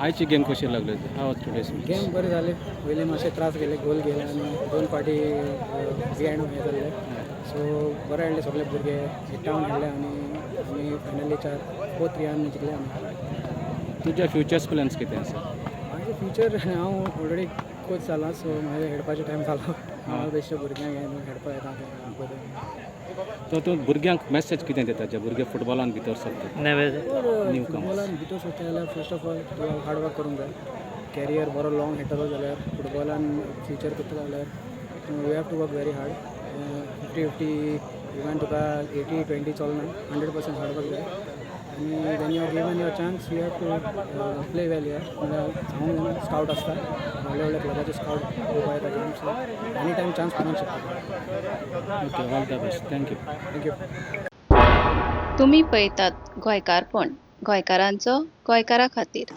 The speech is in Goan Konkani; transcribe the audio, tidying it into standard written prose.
आयची गेम कशी लागली? How was today's? Game बरी जाली. पयलीं मातशे त्रास गेले, गोल गेले आनी दोन फावटी बिहायंड हें जाल्लें. सो बरें खेळ्ळे सगळे भुरगे, एकठांय खेळ्ळे आनी आमी फायनली 4-3 जिखले आमी. तुज्या फ्युचर्स प्लॅन्स कितें आसा? म्हाजे फ्युचर, हांव ऑलरेडी कोच जाला, सो म्हाजें खेळपाचें टायम जालो. हांव बेश्टे भुरग्यांक घेवन खेळपाक येता तें बरें. तो तूं भुरग्यांक मॅसेज कितें दिता, जे भुरगे फुटबॉलान भितर सरतात? Newcomers. फुटबॉलान भितर सरता जाल्यार, फर्स्ट ऑफ ऑल तुका हार्ड वर्क करूंक जाय. कॅरियर बरो लॉंग खेळटलो जाल्यार, फुटबॉलान फ्युचर करतलो जाल्यार, you have to work very hard. 50-50, even तुका 80-20 चलना, 100% हार्ड वर्क जाय. आनी when you are given your chance, you have to play well. यार, म्हणल्यार सांगूंक जायना, स्कावट आसता, व्हडले व्हडले क्लबाचे स्कावट पळोवपा येता game. So any time chance मेळूंक शकता. Okay, all the best, thank you. Thank you. तुमी पळयतात गोंयकारपण, गोंयकारांचो गोंयकारा खातीर.